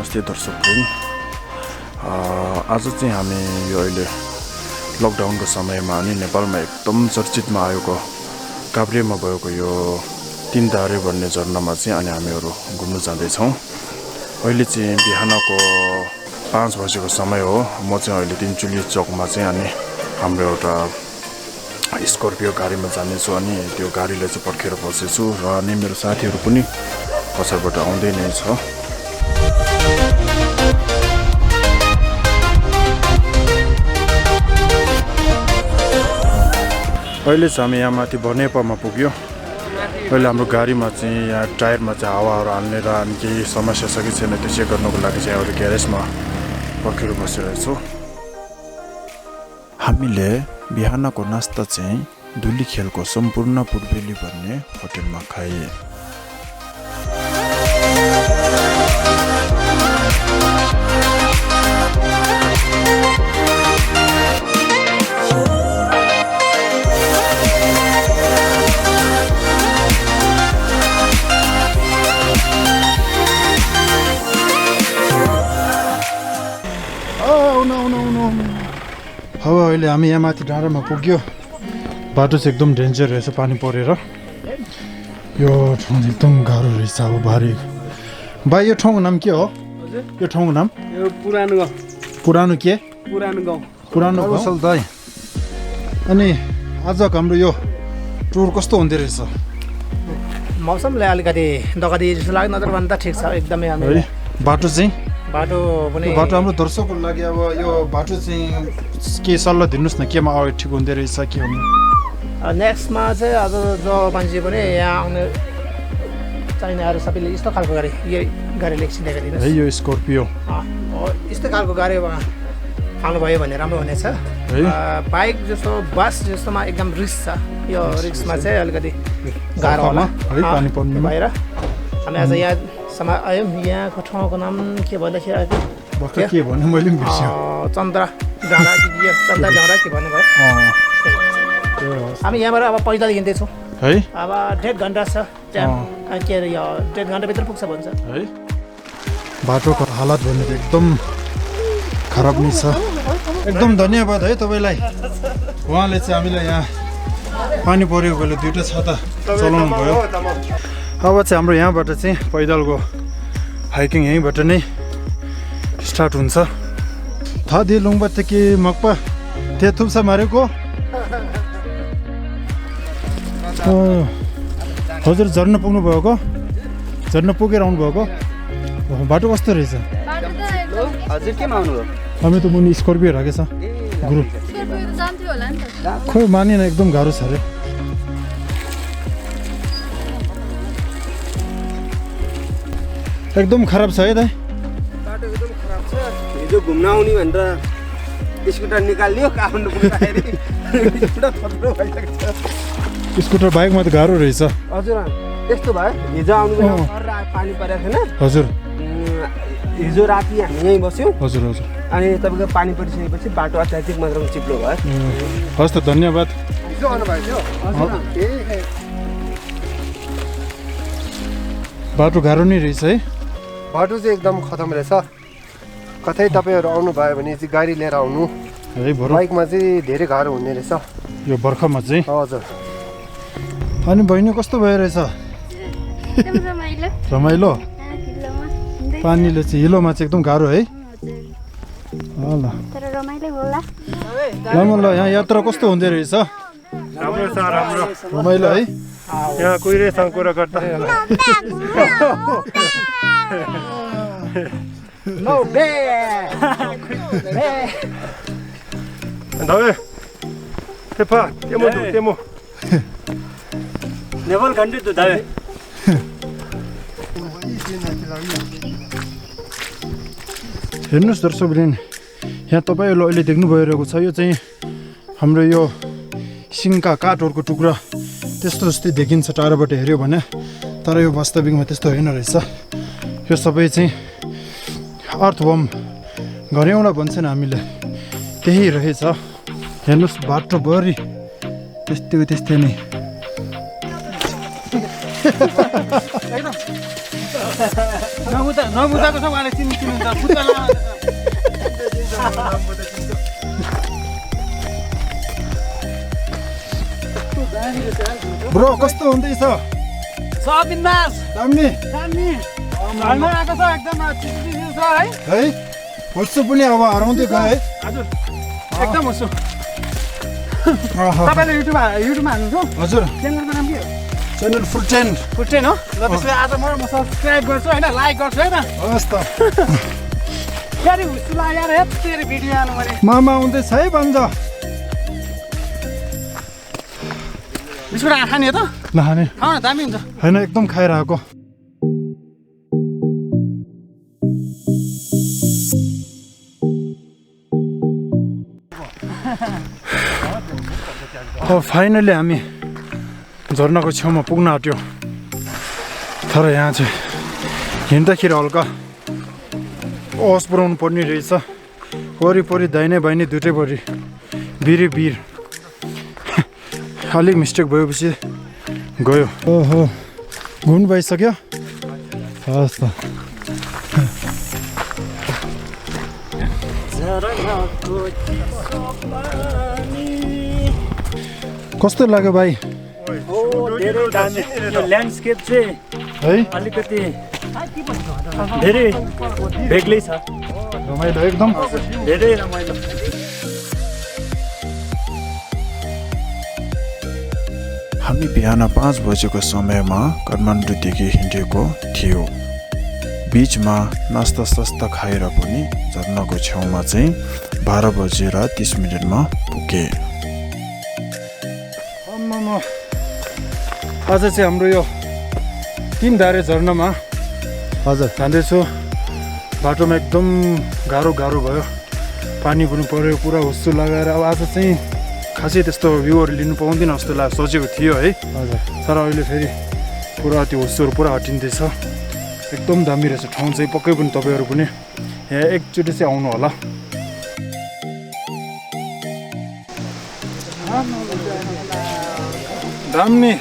नमस्ते दर्शकवृन्द आज चाहिँ हामी यो अहिले लकडाउनको समयमा अनि नेपालमा एकदम चर्चितमा आएको काभ्रेमा भएको यो तीनधारे भन्ने झरनामा चाहिँ अनि हामीहरू घुम्न जाँदैछौँ। अहिले चाहिँ बिहानको 5 बजेको समय हो। म चाहिँ अहिले तिनचुली चौकमा चाहिँ अनि हाम्रो एउटा स्कर्पियो गाडीमा जानेछु अनि त्यो गाडीलाई चाहिँ पर्खेर बसेछु र अनि मेरो साथीहरू पनि पछाडिबाट आउँदै नै छ। अहिले चाहिँ हामी यहाँ माथि बनेपामा पुग्यो। अहिले हाम्रो गाडीमा चाहिँ यहाँ टायरमा चाहिँ हावाहरू हाल्ने र अनि केही समस्या छ कि छैन त्यो चेक गर्नको लागि चाहिँ अहिले ग्यारेजमा पर्खेर बसिरहेछु। हामीले बिहानको नास्ता चाहिँ धुलीखेलको सम्पूर्ण पूर्वेली भन्ने होटलमा खाए। अब अहिले हामी यहाँ माथि डाँडामा पुग्यो। बाटो चाहिँ एकदम डेन्जर रहेछ पानी परेर। यो ठाउँ एकदम गाह्रो रहेछ। अब भारी भाइ यो ठाउँको नाम के हो? यो ठाउँको नाम पुरानो गाउँ। पुरानो के? पुरानो गाउँ। पुरानो गाउँ दाइ। अनि आजको हाम्रो यो टुर कस्तो हुँदै रहेछ? मौसमले अलिकति दगदी जस्तो लाग्यो, नत्र भने त ठिक छ एकदमै। है बाटो चाहिँ बाटो हाम्रो दर्शकको लागि अब यो बाटो चाहिँ के सल्लाह दिनुहोस् न, केमा अगाडि ठिक हुँदै रहेछ के हुने? नेक्स्टमा चाहिँ अब जो मान्छे पनि यहाँ आउने चाहिनेहरू सबैले यस्तो खालको गाडी, यो गाडी लेख्छ देखाइदिनुहोस् है। यो स्कर्पियो यस्तो खालको गाडीमा आउनुभयो भने राम्रो हुनेछ। बाइक जस्तो बस जस्तोमा एकदम रिस्क छ। यो रिस्कमा चाहिँ अलिकति गाह्रो होला है पानी पर्ने बाहिर। हामी आज यहाँसम्म आयौँ। यहाँको ठाउँको नाम के भन्दाखेरि के भन्नु मैले पनि बिर्सेँ। चन्द्र डाँडा के भन्नुभयो। हामी यहाँबाट अब पैदल हिँड्दैछौँ है। अब 1.5 घन्टा छ टाइम। के अरे यो 1.5 घन्टाभित्र पुग्छ भन्छ है। बाटोको हालत भने एकदम खराब नै छ। एकदम धन्यवाद है तपाईँलाई। उहाँले चाहिँ हामीलाई यहाँ पानी परेको बेला 2टा छाता चलाउनु भयो। अब चाहिँ हाम्रो यहाँबाट चाहिँ पैदलको हाइकिङ यहीँबाट नै स्टार्ट हुन्छ। था दे लुङबाट कि मक्पा त्यो थुप्सा मारेको। हजुर झर्ना पुग्नु भएको? झर्ना पुगेर आउनु भएको? बाटो कस्तो रहेछ? हजुर केमा आउनुभयो? हामी त मुनि स्कर्पियो राखेछ गुरु। खोइ मानेन, एकदम गाह्रो छ अरे। एकदम खराब छ है दाइ। बाटो एकदम खराब छ। हिजो घुम्न आउने भनेर स्कुटर निकाल्यो, काठमाडौँ पुग्दाखेरि थप्रो भइसकेको छ। स्कुटर बाइकमा त गाह्रो रहेछ। हजुर यस्तो भयो। हिजो आउनुभयो पानी परेको थिएन। हजुर हिजो राति हामी यहीँ बस्यौँ। हजुर हजुर। अनि तपाईँको पानी परिसकेपछि बाटो अत्याधिक मात्रामा चिप्लो भयो। हस् त धन्यवाद। हिजो आउनुभएको थियो। बाटो गाह्रो नै रहेछ है। बाटो चाहिँ एकदम खतम रहेछ। कतै तपाईँहरू आउनु भयो भने चाहिँ गाडी लिएर आउनु है। बाइकमा चाहिँ धेरै गाह्रो हुने रहेछ यो बर्खामा चाहिँ। हजुर। अनि बहिनी कस्तो भइरहेछ? रमाइलो। पानीले चाहिँ हिलोमा चाहिँ एकदम गाह्रो है। ल ल यहाँ यात्रा कस्तो हुँदै रहेछ? राम्रो छ, राम्रो रमाइलो है। यहाँ कुहिरेसँग कुरा गर्दा नेपाल कन्ट्री त दाइ। हेर्नुहोस् दर्शकवृन्द, यहाँ तपाईँहरूले अहिले देख्नु भइरहेको छ यो चाहिँ हाम्रो यो सिङका काठहरूको टुक्रा त्यस्तो जस्तै देखिन्छ टाढाबाट हेऱ्यो भने, तर यो वास्तविकमा त्यस्तो होइन रहेछ। यो सबै चाहिँ अर्थबम घरेउडा भन्छन् हामीले, त्यही रहेछ। हेर्नुहोस् बाटोभरि त्यस्तै नै नबुझाएको छ उहाँले चिन्नुहुन्छ बुझ्दैन ब्रो कस्तो हुँदैछ बिन्दास दामी घरमा आएको छ एकदम चिसो छ है होस्छु पनि अब हराउँदै गयो है हजुर एकदम होस्छु तपाईँले युट्युबमा हाल्नुहुन्छ हजुर च्यानलको नाम के हो च्यानल फुटेन हो ल त्यसले आज म सब्सक्राइब गर्छु होइन लाइक गर्छु है त हस् त फेरि हुस्छु लाग्यो यार तेरो भिडियो हाल्नु मैले मामा आउँदैछ है भन्छ बिस्कुट खाने हो त नखाने खाऊ न दामी हुन्छ होइन एकदम खाइरहेको फाइनली हामी झर्नाको छेउमा पुग्न आँट्यो तर यहाँ चाहिँ हिँड्दाखेरि हल्का होस पुऱ्याउनु पर्ने रहेछ वरिपरि दाहिने बाहिने दुइटैपट्टि भिरै भिर अलिक मिस्टेक भएपछि गयो ओहो घुम्नु भइसक्यो हस् त कस्तो लाग्यो भाइ धेरै दामी यो ल्यान्डस्केप चाहिँ है अलिकति धेरै बेग्लै छ रमाइलो एकदम धेरै रमाइलो हामी बिहान 5 बजेको समयमा काठमाडौँदेखि हिँडेको थियो बिचमा नास्ता सास्ता खाएर पनि झर्नाको छेउमा चाहिँ 12 बजेर 30 मिनटमा पुगे आज चाहिँ हाम्रो यो तिनधारे झरनामा हजुर जाँदैछु बाटोमा एकदम गाह्रो भयो पानी पनि पऱ्यो पुरा हुस्सु लगाएर अब आज चाहिँ खासै त्यस्तो भ्यूहरू लिनु पाउँदैन जस्तो सोचेको थियो है हजुर तर अहिले फेरि पुरा त्यो हुस्सुहरू पुरा हटिँदैछ एकदम दामी रहेछ ठाउँ चाहिँ पक्कै पनि तपाईँहरू पनि यहाँ एकचोटि चाहिँ आउनु होला दामी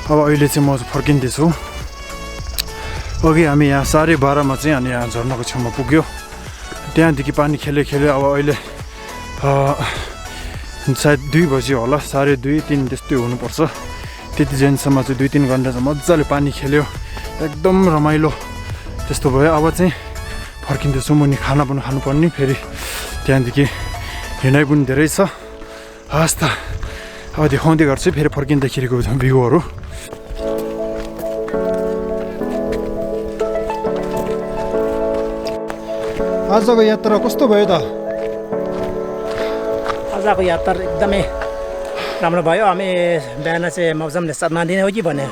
अब अहिले चाहिँ म फर्किँदैछु अघि हामी यहाँ 12:30 मा चाहिँ अनि यहाँ झर्नाको छेउमा पुग्यो त्यहाँदेखि पानी खेल्यो अब अहिले सायद 2 बजी होला 2:30 3 त्यस्तै हुनुपर्छ त्यति जेनसम्म चाहिँ 2-3 घन्टा चाहिँ मजाले पानी खेल्यो एकदम रमाइलो त्यस्तो भयो अब चाहिँ फर्किँदैछु मुनि खाना पनि खानुपर्ने फेरि त्यहाँदेखि हिँडाइ पनि धेरै छ हस् त अब देखाउँदै गर्छु फेरि फर्किँदाखेरिको भ्यूहरू आजको यात्रा कस्तो भयो त आजको यात्रा एकदमै राम्रो भयो हामी बिहान चाहिँ मौसमले साथ मान्दिने हो कि भने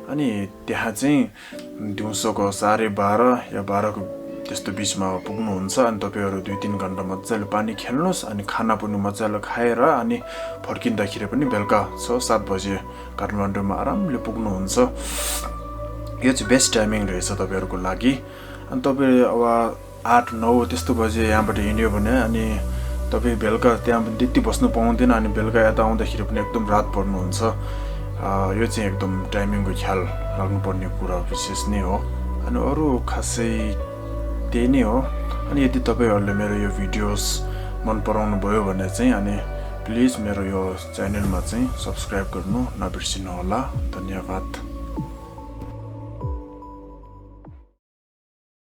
अनि त्यहाँ चाहिँ दिउँसोको 12:30 या 12 को त्यस्तो बिचमा पुग्नुहुन्छ अनि तपाईहरु 2-3 घण्टा मजाले पानी खेल्नुस् अनि खाना पनि मजाले खाएर अनि फर्किँदाखेरि पनि बेलुका 6-7 बजे काठमाडौँमा आरामले पुग्नुहुन्छ यो चाहिँ बेस्ट टाइमिङ रहेछ तपाईहरुको लागि अनि तपाई अब 8-9 त्यस्तो बजे यहाँबाट हिँड्यो भने अनि तपाई बेलुका त्यहाँ पनि त्यति बस्नु पाउँदैन अनि बेलुका यता आउँदाखेरि पनि एकदम रात पर्नुहुन्छ यो चाहिँ एकदम टाइमिङको ख्याल राख्नुपर्ने कुरा विशेष नै हो अनि अरु खासै त्यही नै हो अनि यदि तपाईहरुले मेरो यो भिडियोस मन पराउनु भयो भने चाहिँ अनि प्लिज मेरो यो च्यानलमा चाहिँ सब्स्क्राइब गर्नु नबिर्सिनु होला धन्यवाद।